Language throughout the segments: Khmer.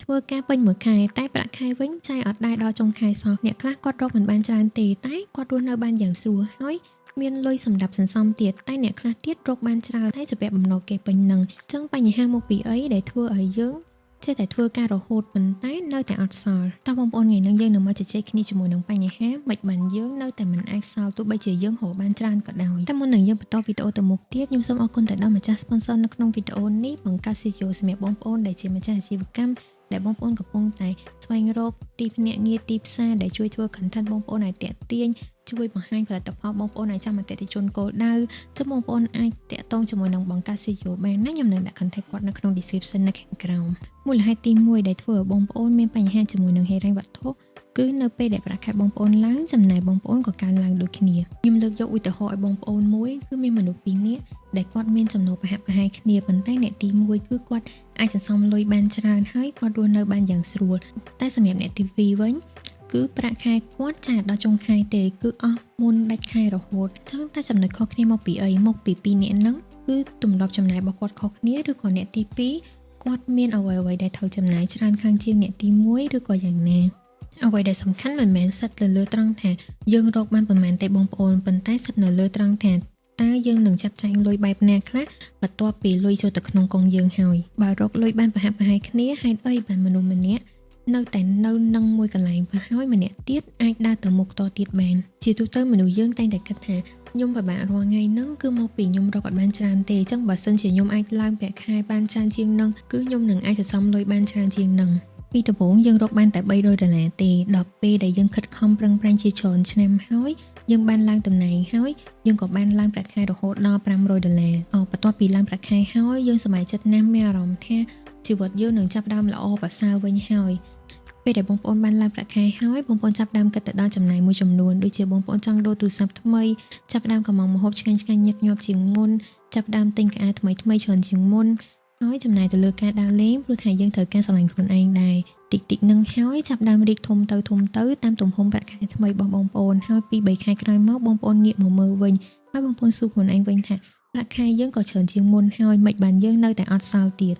ធ្វើការពេញមួយខែតែប្រាក់ខែវិញចាយអត់ដែរដល់ចុងខែសោះអ្នកខ្លះគាត់រកមិនបានច្រើនទេតែគាត់រស់នៅបានយ៉ាងស្រួលហើយមានលុយសម្រាប់សន្សំទៀតតែអ្នកខ្លះទៀតរកបានច្រើនតែជំពាក់បំណុលគេពេញនឹងអញ្ចឹងបញ្ហាមកពីអីដែលធ្វើឲ្យយើងចេះតែធ្វើការរហូតប៉ុន្តែនៅតែអត់សល់តោះបងប្អូនថ្ងៃនេះយើងនឹងមកជជែកគ្នាជាមួយនឹងបញ្ហាមិនបានយើងនៅតែមិនអាចសល់ទោះបីជាយើងរកបានច្រើនក៏ដោយតែមុននឹងយើងបន្តវីដេអូទៅមុខទៀតខ្ញុំសូមអរគុណទៅដល់ម្ចាស់ sponsor នៅក្នុងវីដេអូនេះបង្កើត CEO សម្រាប់បងប្អូនដែលជាម្ចាស់អាជីវកម្មដែលបងប្អូនកំពុងតែស្វែងរកទីភ្នាក់ងារទីផ្សារដែលជួយធ្វើ content បងប្អូនឲ្យតាក់ទាញជួយបង្ហាញផលិតផលបងប្អូនឲ្យចាំអតិថិជនគោលដៅចុះបងប្អូនអាចតាក់ទងជាមួយនឹងបង្កើត CEO បានណាខ្ញុំនឹងដាក់ contact គាត់នៅក្នុង description នៅខាងក្រោមមូលហេតុទី1ដែលធ្វើឲ្យបងប្អូនមានបញ្ហាជាមួយនឹងហិរញ្ញវត្ថុគឺនៅពេលដែលប្រាក់ខែបងប្អូនឡើងចំណាយបងប្អូនក៏កើនឡើងដូចគ្នាខ្ញុំលើកយកឧទាហរណ៍ឲ្យបងប្អូនមួយគឺមានមនុស្សពីរនាក់ដែលគាត់មានចំណូលប្រហាក់ប្រហែលគ្នាប៉ុន្តែអ្នកទី1គឺគាត់អាចសន្សំលុយបានច្រើនហើយគាត់រស់នៅបានយ៉ាងស្រួលតែសម្រាប់អ្នកទី2វិញគឺប្រាក់ខែគាត់ចាយដល់ចុងខែទេគឺអស់មុនដាច់ខែរហូតចឹងតែចំណុចខុសគ្នាមកពីអីមកពីពីរនាក់ហ្នឹងគឺទម្លាប់ចំណាយរបស់គាត់ខុសគ្នាឬក៏អ្នកទី2គាត់មានអ្វីអ្វីដែលត្រូវចំណាយច្រើនខាងជាងអ្នកទី1ឬក៏យ៉ាងណាអ្វីដែលសំខាន់មិនមែនសិតទៅលើត្រង់ថាយើងរកបានប្រមាណទេបងប្អូនប៉ុន្តែសិតនៅលើត្រង់ថាតើយើងនឹងចាត់ចែងលុយបែបណាខ្លះបន្ទាប់ពីលុយចូលទៅក្នុងកងយើងហើយបើរកលុយបានប្រហាក់ប្រហែលគ្នាហេតុអីបានមនុស្សម្នាក់នៅតែនៅនឹងមួយកន្លែងទៅហើយម្នាក់ទៀតអាចដើរទៅមុខតទៀតបានជាទូទៅមនុស្សយើងតែងតែគិតថាខ្ញុំពិបាករាល់ថ្ងៃហ្នឹងគឺមកពីខ្ញុំរកអត់បានច្រើនទេអញ្ចឹងបើសិនជាខ្ញុំអាចឡើងប្រាក់ខែបានច្រើនជាងហ្នឹងគឺខ្ញុំនឹងអាចសន្សំលុយបានច្រើនជាងហ្នឹងពីដំបូងយើងរកបានតែ300ដុល្លារទេដល់ពេលដែលយើងខិតខំប្រឹងប្រែងជាច្រើនឆ្នាំហើយយើងបានឡើងតំណែងហើយយើងក៏បានឡើងប្រាក់ខែរហូតដល់500ដុល្លារអបន្ទាប់ពីឡើងប្រាក់ខែហើយយើងសប្បាយចិត្តណាស់មានអារម្មណ៍ថាជីវិតយើងនឹងចាប់ផ្ដើមល្អប្រសើរវិញហើយពេលដែលបងប្អូនបានឡើងប្រាក់ខែហើយបងប្អូនចាប់ផ្ដើមគិតទៅដល់ចំណាយមួយចំនួនដូចជាបងប្អូនចង់ដូរទូរស័ព្ទថ្មីចាប់ផ្ដើមកម្ម៉ង់ម្ហូបឆ្ងាញ់ឆ្ងាញ់ញឹកញាប់ជាងមុនចាប់ផ្ដើមទិញខោអាវថ្មីថ្មីច្រើនជាងមុនហើយចំណាយទៅលើការដើរលេងព្រោះថាយើងត្រូវការស្រឡាញ់ខ្លួនឯងដែរតិចតិចនឹងហើយចាប់ដើមរីកធំទៅធំទៅតាមទំហំប្រាក់ខែថ្មីរបស់បងប្អូនហើយពី3ខែក្រោយមកបងប្អូនងាកមកមើលវិញហើយបងប្អូនសួរខ្លួនឯងវិញថាប្រាក់ខែយើងក៏ច្រើនជាងមុនហើយមិនបានយើងនៅតែអត់សល់ទៀ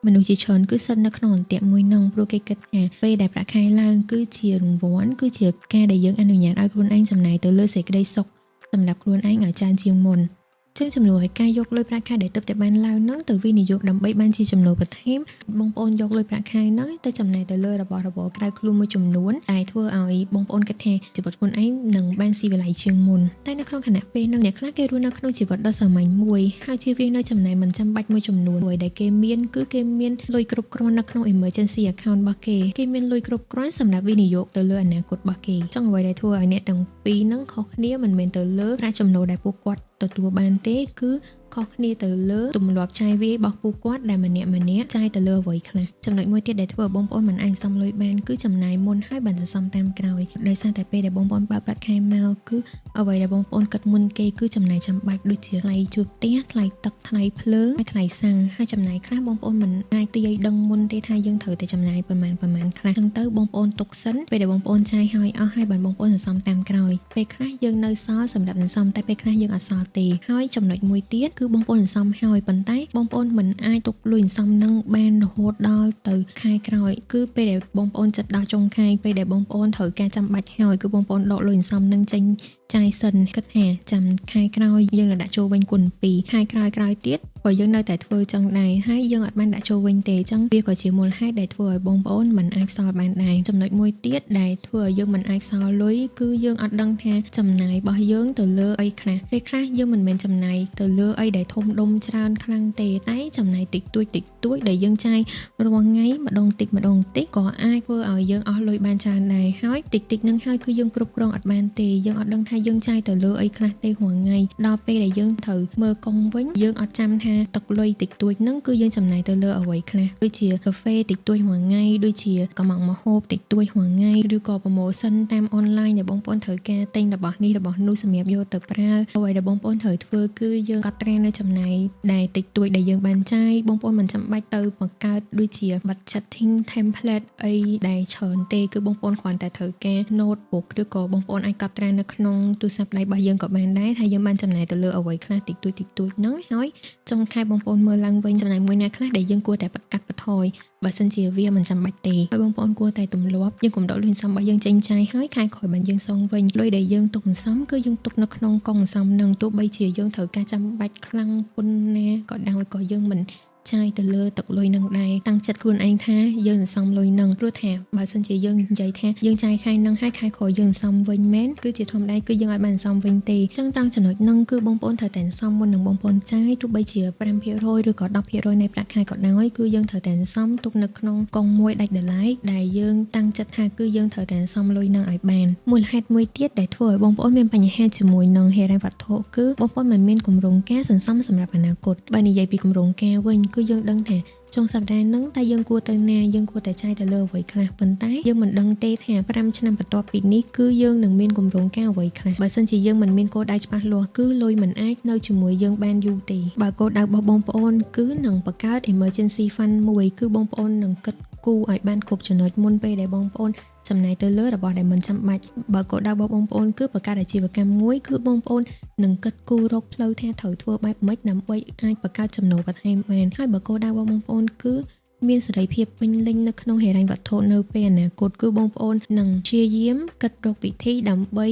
តមនុស្សជាច្រើនគឺសិតនៅក្នុងអន្ទាក់មួយនឹងព្រោះគេគិតថាពេលដែលប្រាក់ខែឡើងគឺជារង្វាន់គឺជាការដែលយើងអនុញ្ញាតឲ្យខ្លួនឯងចំណាយទៅលើសេចក្តីសុខសម្រាប់ខ្លួនឯងឲ្យច្រើនជាងមុនចឹងជំនួសឲ្យការយកលុយប្រាក់ខែដែលទើបតែបានឡើងនឹងទៅវិនិយោគដើម្បីបានជាចំណូលបន្ថែមបងប្អូនយកលុយប្រាក់ខែហ្នឹងទៅចំណាយទៅលើរបស់របរក្រៅខ្លួនមួយចំនួនដែលធ្វើឲ្យបងប្អូនគិតថាជីវិតខ្លួនឯងនឹងបានស៊ីវិល័យជាងមុនតែនៅក្នុងខណៈពេលហ្នឹងអ្នកខ្លះគេរស់នៅក្នុងជីវិតដ៏សាមញ្ញមួយហើយជៀសវាងនៅចំណាយមិនចាំបាច់មួយចំនួនអ្វីដែលគេមានគឺគេមានលុយគ្រប់គ្រាន់នៅក្នុង emergency account របស់គេគេមានលុយគ្រប់គ្រាន់សម្រាប់វិនិយោគទៅលើអនាគតរបស់គេចង់អ្វីដែលធ្វើឲ្យអ្នកទាំងពីរហ្នឹងខុសគ្នាមិនមែនទៅលើប្រាក់ចំណូលដែលពួកគាត់ទទួលបានទេគឺខុសគ្នាទៅលើទម្លាប់ចាយវាយរបស់ពួកគាត់ដែលម្នាក់ម្នាក់ចាយទៅលើអ្វីខ្លះចំណុចមួយទៀតដែលធ្វើឲ្យបងប្អូនមិនអាចសំលុយបានគឺចំណាយមុនហើយបានសន្សំតាមក្រោយដោយសារតែពេលដែលបងប្អូនបើកប្រាក់ខែមកគឺអ្វីដែលបងប្អូនគិតមុនគេគឺចំណាយចាំបាច់ដូចជាថ្លៃជួលផ្ទះថ្លៃទឹកថ្លៃភ្លើងហើយថ្លៃសាំងហើយចំណាយខ្លះបងប្អូនមិនអាចទាយដឹងមុនទេថាយើងត្រូវតែចំណាយប្រមាណប្រមាណខ្លះចឹងទៅបងប្អូនទុកសិនពេលដែលបងប្អូនចាយហើយអស់ហើយបានបងប្អូនសន្សំតាមក្រោយពេលខ្លះយើងនៅសល់សម្រាប់សន្សំតែពេលខ្លះយើងអត់សល់ទេហើយចំណុចមួយទៀតគឺបងប្អូនសន្សំហើយប៉ុន្តែបងប្អូនមិនអាចទុកលុយសន្សំនឹងបានរហូតដល់ទៅខែក្រោយគឺពេលដែលបងប្អូនចិត្តដល់ចុងខែពេលដែលបងប្អូនត្រូវការចាំបាច់ហើយគឺបងប្អូនដកលុយសន្សំនឹងចេញចាយសិនគិតថាចាំខែក្រោយយើងនឹងដាក់ចូលវិញគុណ2ខែក្រោយក្រោយទៀតក៏យើងនៅតែធ្វើចឹងដែរហើយយើងអត់បានដាក់ចូលវិញទេចឹងវាក៏ជាមូលហេតុដែលធ្វើឲ្យបងប្អូនមិនអាចសល់បានដែរចំណុចមួយទៀតដែលធ្វើឲ្យយើងមិនអាចសល់លុយគឺយើងអត់ដឹងថាចំណាយរបស់យើងទៅលើអីខ្លះពេលខ្លះយើងមិនមែនចំណាយទៅលើអីដែលធំដុំច្រើនខ្លាំងទេតែចំណាយតិចតួចតិចតួចដែលយើងចាយរាល់ថ្ងៃម្ដងតិចម្ដងតិចក៏អាចធ្វើឲ្យយើងអស់លុយបានច្រើនដែរហើយតិចតិចនឹងហើយគឺយើងគ្រប់គ្រងអត់បានទេយើងអត់ដឹងថាយើងចាយទៅលើអីខ្លះទេរាល់ថ្ងៃដល់ពេលដែលយើងត្រូវមើលកុងវិញយើងអត់ចាំថាទឹកលុយតិចតួចហ្នឹងគឺយើងចំណាយទៅលើអ្វីខ្លះដូចជាកាហ្វេតិចតួចរាល់ថ្ងៃដូចជាកម្ម៉ង់ម្ហូបតិចតួចរាល់ថ្ងៃឬក៏ promotion តាមអនឡាញដែលបងប្អូនត្រូវការទិញរបស់នេះរបស់នោះសម្រាប់យកទៅប្រើអ្វីដែលបងប្អូនត្រូវធ្វើគឺយើងកត់ត្រានៅចំណាយដែលតិចតួចដែលយើងបានចាយបងប្អូនមិនចាំបាច់ទៅបង្កើតដូចជា budgeting template អីដែលច្រើនទេគឺបងប្អូនគ្រាន់តែត្រូវការ notebook ឬក៏បងប្អូនអាចកត់ត្រានៅក្នុង ទូរស័ព្ទដៃរបស់យើងក៏បានដែរថាយើងបានចំណាយទៅលើអ្វីខ្លះតិចតួចតិចតួចហ្នឹងហើយចុងខែបងប្អូនមើលឡើងវិញចំណាយមួយណាខ្លះដែលយើងគួរតែកាត់បន្ថយបើសិនជាវាមិនចាំបាច់ទេហើយបងប្អូនគួរតែទម្លាប់យើងកុំដកលុយសន្សំរបស់យើងចេញចាយហើយខែក្រោយបានយើងសងវិញលុយដែលយើងទុកសន្សំគឺយើងទុកនៅក្នុងកុងសន្សំនឹងទោះបីជាយើងត្រូវការចាំបាច់ខ្លាំងប៉ុណ្ណាក៏ដោយក៏យើងមិនចាយទៅលើទឹកលុយនឹងដែរតាំងចិត្តខ្លួនឯងថាយើងសន្សំលុយនឹងព្រោះថាបើសិនជាយើងនិយាយថាយើងចាយខែនឹងហើយខែក្រោយយើងសន្សំវិញមែនគឺជាធម្មតាគឺយើងអាចបានសន្សំវិញទេអញ្ចឹងត្រង់ចំណុចនឹងគឺបងប្អូនត្រូវតែសន្សំមុននឹងបងប្អូនចាយទោះបីជា5%ឬក៏10%នៃប្រាក់ខែក៏ដោយគឺយើងត្រូវតែសន្សំទុកនៅក្នុងកុងមួយដាច់ដោយឡែកដែលយើងតាំងចិត្តថាគឺយើងត្រូវតែសន្សំលុយនឹងឲ្យបានមូលហេតុមួយទៀតដែលធ្វើឲ្យបងប្អូនមានបញ្ហាជាមួយនឹងហិរញ្ញវត្ថុគឺបងប្អូនមិនមានគម្រោងការសន្សំសម្រាប់អនាគតបើនិយាយពីគម្រោងការវិញគឺយើងដឹងថាចុងសប្តាហ៍ហ្នឹងតើយើងគួរទៅណាយើងគួរតែចាយទៅលើអ្វីខ្លះប៉ុន្តែយើងមិនដឹងទេថា5ឆ្នាំបន្ទាប់ពីនេះគឺយើងនឹងមានគម្រោងការអ្វីខ្លះបើសិនជាយើងមិនមានគោលដៅច្បាស់លាស់គឺលុយមិនអាចនៅជាមួយយើងបានយូរទេបើគោលដៅរបស់បងប្អូនគឺនឹងបង្កើត emergency fund មួយគឺបងប្អូននឹងគិតគូរឲ្យបានគ្រប់ចំណុចមុនពេលដែលបងប្អូនចំណាយទៅលើរបស់ដែលមិនចាំបាច់បើគោលដៅរបស់បងប្អូនគឺបង្កើតអាជីវកម្មមួយគឺបងប្អូននឹងគិតគូររកផ្លូវថាត្រូវធ្វើបែបម៉េចដើម្បីអាចបង្កើតចំណូលបន្ថែមបានហើយបើគោលដៅរបស់បងប្អូនគឺមានសេរីភាពពេញលេញនៅក្នុងហិរញ្ញវត្ថុនៅពេលអនាគតគឺបងប្អូននឹងព្យាយាមគិតរកវិធីដើម្បី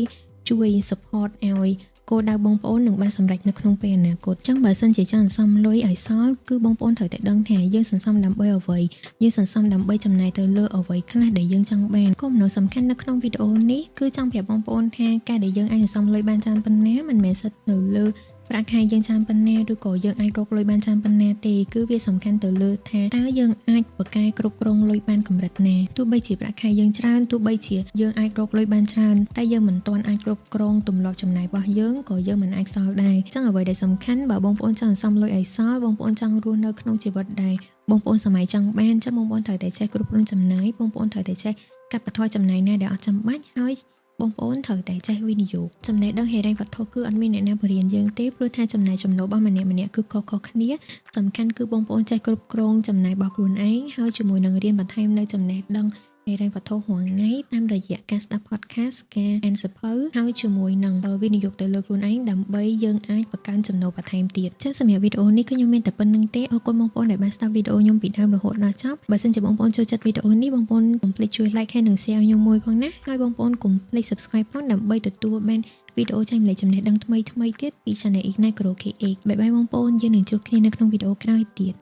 ជួយ support ឲ្យគោលដៅបងប្អូននឹងបានសម្រេចនៅក្នុងពេលអនាគតចឹងបើសិនជាចង់សន្សំលុយឲ្យសល់គឺបងប្អូនត្រូវតែដឹងថាយើងសន្សំដើម្បីអ្វីយើងសន្សំដើម្បីចំណាយទៅលើអ្វីខ្លះដែលយើងចង់បានគោលបំណងសំខាន់នៅក្នុងវីដេអូនេះគឺចង់ប្រាប់បងប្អូនថាការដែលយើងអាចសន្សំលុយបានច្រើនប៉ុណ្ណាមិនមែនស្ថិតនៅលើប្រាក់ខែយើងច្រើនប៉ុណ្ណាឬក៏យើងអាចរកលុយបានច្រើនប៉ុណ្ណាទេគឺវាសំខាន់ទៅលើថាតើយើងអាចបកកែគ្រប់គ្រងលុយបានកម្រិតណាទោះបីជាប្រាក់ខែយើងច្រើនទោះបីជាយើងអាចរកលុយបានច្រើនតែយើងមិនទាន់អាចគ្រប់គ្រងទម្លាប់ចំណាយរបស់យើងក៏យើងមិនអាចសល់ដែរអញ្ចឹងអ្វីដែលសំខាន់បើបងប្អូនចង់សន្សំលុយឲ្យសល់បងប្អូនចង់រស់នៅក្នុងជីវិតដែលបងប្អូនសម័យចង់បានអញ្ចឹងបងប្អូនត្រូវតែចេះគ្រប់គ្រងចំណាយបងប្អូនត្រូវតែចេះកាត់បន្ថយចំណាយណាដែលអត់ចាំបាច់ហើយបងប្អូនត្រូវតែចេះវិនិយោគចំណេះដឹងហិរញ្ញវត្ថុគឺអត់មានអ្នកណាបង្រៀនយើងទេព្រោះថាចំណាយចំណូលរបស់ម្នាក់ម្នាក់គឺខុសៗគ្នាសំខាន់គឺបងប្អូនចេះគ្រប់គ្រងចំណាយរបស់ខ្លួនឯងហើយជាមួយនឹងរៀនបន្ថែមនៅចំណេះដឹងហិរញ្ញវត្ថុរាល់ថ្ងៃតាមរយៈការស្ដាប់ podcast ការអានសៀវភៅហើយជាមួយនឹងវិនិយោគទៅលើខ្លួនឯងដើម្បីយើងអាចបង្កើនចំណូលបន្ថែមទៀតចឹងសម្រាប់វីដេអូនេះគឺខ្ញុំមានតែប៉ុណ្ណឹងទេអរគុណបងប្អូនដែលបានស្ដាប់វីដេអូខ្ញុំពីដើមរហូតដល់ចប់បើសិនជាបងប្អូនចូលចិត្តវីដេអូនេះបងប្អូនកុំភ្លេចជួយ like ហើយនិង share ខ្ញុំមួយផងណាហើយបងប្អូនកុំភ្លេច subscribe ផងដើម្បីទទួលបានវីដេអូចែករំលែកចំណេះដឹងថ្មីៗទៀតពី Channel Ignite Grow KH bye bye បងប្អូនយើងនឹងជួបគ្នានៅក្នុងវីដេអូក្រោយទៀត។